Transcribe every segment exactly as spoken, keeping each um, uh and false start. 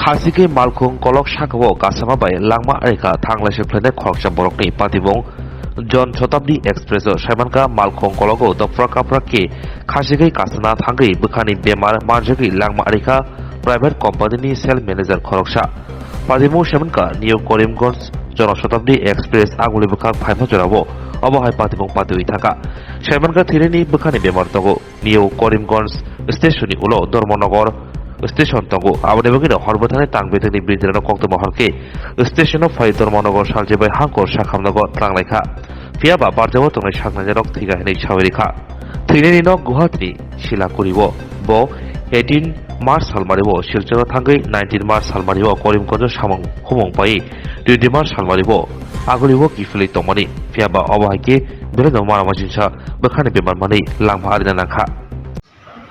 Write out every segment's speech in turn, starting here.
Khachigwi malkhung kolok sakao kasama bai langma arikha thang laisir phlainai khoroksa borokni. Patibong Jan Shatabdi Express o saimankha, malkhung kologo dopra kapra khe khachigwi kasana thangwi bwkhani bemar manjagwi langma arikha private company ni sales manager khoroksa. Patibong saimankha, New Karimganj Jan Shatabdi Express aguli bwkhak phaima jorao obo hai patibong patiwi thangkha. Saimankha, thwinaini bwkhani bemar tongo. New Karimganj station ni ulo Dharmanagar station tongo. Aboni bagwino hor bwthani tang bithwngni bidirano koktwma hor khe station o phai Dharmanagar saljibai hangkor sakhamnago tlanglai kha. Phiya ba barjao tongnai saknainarok thwi kha hinwi sawi rikha. Thwinaini nok Guwahati ni Silakuri o. Bo eighteen March salmari o Silchar o thangwi nineteen March salmari o Karimganj o samung humung pai twenty March salmari o aguli o kiphilwi tongmani. Phiya ba obo hai khe belai no mara majinsa bwkhani bemar manwi langma arina nangkha.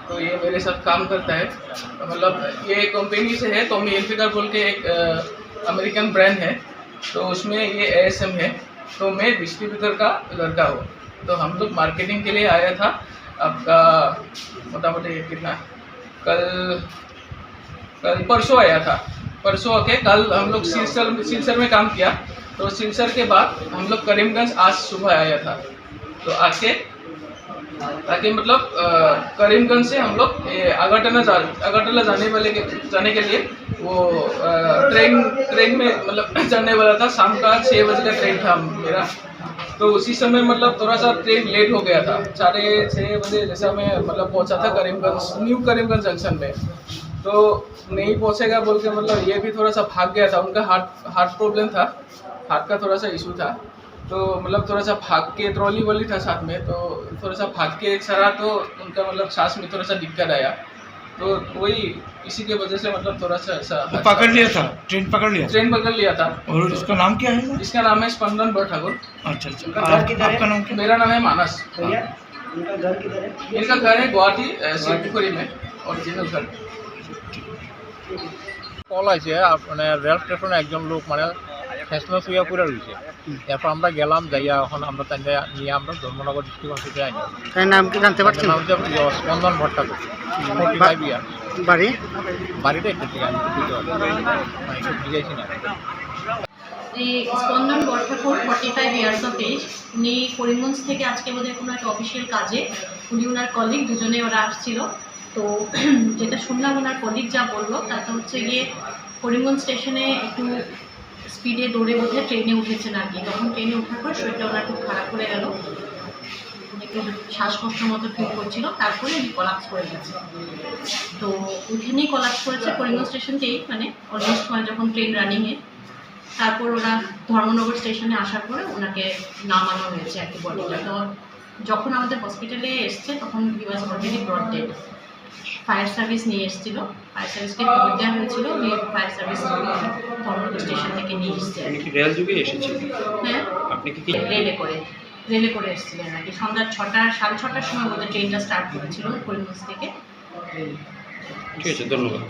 तो ये मेरे साथ काम करता है, मतलब ये कंपनी से है, टॉमी हिलफिगर बोल के एक अमेरिकन ब्रांड है, तो उसमें ये एएसएम है। तो मैं डिस्ट्रीब्यूटर का लड़का हूँ। तो हम लोग मार्केटिंग के लिए आया था आपका, मोटा मोटी कितना, कल कल परसों आया था। परसों आके कल हम लोग सिलचर सिलचर में काम किया। तो सिलचर के बाद हम लोग करीमगंज आज सुबह आया था। तो आके आके मतलब अ, करीमगंज से हम लोग ये अगरतला जा, अगरतला जाने वाले के जाने के लिए वो अ, ट्रेन ट्रेन में मतलब चढ़ने वाला था। शाम का छः बजे का ट्रेन था मेरा। तो उसी समय मतलब थोड़ा सा ट्रेन लेट हो गया था। साढ़े छः बजे जैसा मैं मतलब पहुंचा था करीमगंज, न्यू करीमगंज जंक्शन में। तो नहीं पहुंचेगा बोल के मतलब ये भी थोड़ा सा भाग गया था। उनका हार्ट हार्ट प्रॉब्लम था, हार्ट का थोड़ा सा इशू था। तो मतलब थोड़ा सा भाग के, ट्रॉली वॉली था साथ में, तो थोड़ा सा भाग के चढ़ा तो उनका मतलब सांस में थोड़ा सा दिक्कत आया। तो वही इसी के वजह से मतलब थोड़ा सा ऐसा तो पकड़ लिया था, ट्रेन पकड़ लिया था। ट्रेन पकड़ लिया था। और उसका नाम क्या है? इसका नाम है स्पंदन बरठाकुर। अच्छा, अच्छा। उनका घर आप, किधर है? आपका नाम क्या? मेरा नाम है मानस। भैया, उनका घर किधर है? इनका घर है गुवाहाटी, अ, शिवपुखुरी में, ओरिजिनल घर। কল আইছে, আপ-, মানে রেল স্টেশনে একজন লোক মানে শেষমেশ হইয়া পড়ে রয়েছে। এরপর আমরা গেলাম, যাইয়া এখন আমরা তাই নিয়ে আমরা ধর্মনগর ডিস্ট্রিক্ট হসপিটালে আনি। তার নাম কি জানতে পারছেন? নাম হচ্ছে ইয়ে, স্পন্দন ভট্টাচার্য, ফর্টি ফাইভ ইয়ার। বাড়ি? বাড়িটা একটু ঠিক আমি বুঝতে পারছি না। মানে একটু বুঝাইছি না। এই Spandan Borthakur, forty five years of age, উনি করিমগঞ্জ থেকে আজকে বোধহয় কোনো একটা অফিসিয়াল কাজে, উনি ওনার কলিগ দুজনে ওরা আসছিল। তো যেটা শুনলাম ওনার কলিগ যা বললো, তাতে হচ্ছে গিয়ে করিমগঞ্জ স্টেশনে একটু স্পিডে দৌড়ে বোধহয় ট্রেনে উঠেছেন আর কি। তখন ট্রেনে ওঠার পর শরীরটা ওনার খুব খারাপ করে গেল, একটু শ্বাসকষ্ট মতো ফিল করছিল, তারপরে উনি কলাপস করে গেছে। তো ওইখানেই কলাপস করেছে, করিমগঞ্জ স্টেশনকেই, মানে অলমোস্ট মানে যখন ট্রেন রানিংয়ে, তারপর ওরা ধর্মনগর স্টেশনে আসার পরে ওনাকে নামানো হয়েছে আর কি বডিটা। তো যখন আমাদের হসপিটালে এসছে তখন he was already brought dead. Fire service নিয়ে এসেছিল, ফায়ার সার্ভিসকে খবর দেওয়া হয়েছিল, উনি ফায়ার সার্ভিস ধর্মনগর স্টেশন থেকে নিয়ে এসছে আর কি। কি রেল যোগে এসেছিল? হ্যাঁ। আপনি কি কি রেলে করে, রেলে করে এসেছিলেন আর কি। সন্ধ্যা ছটা, সাড়ে ছটার সময় বোধহয় ট্রেনটা স্টার্ট করেছিল করিমগঞ্জ থেকে। ঠিক আছে, ধন্যবাদ।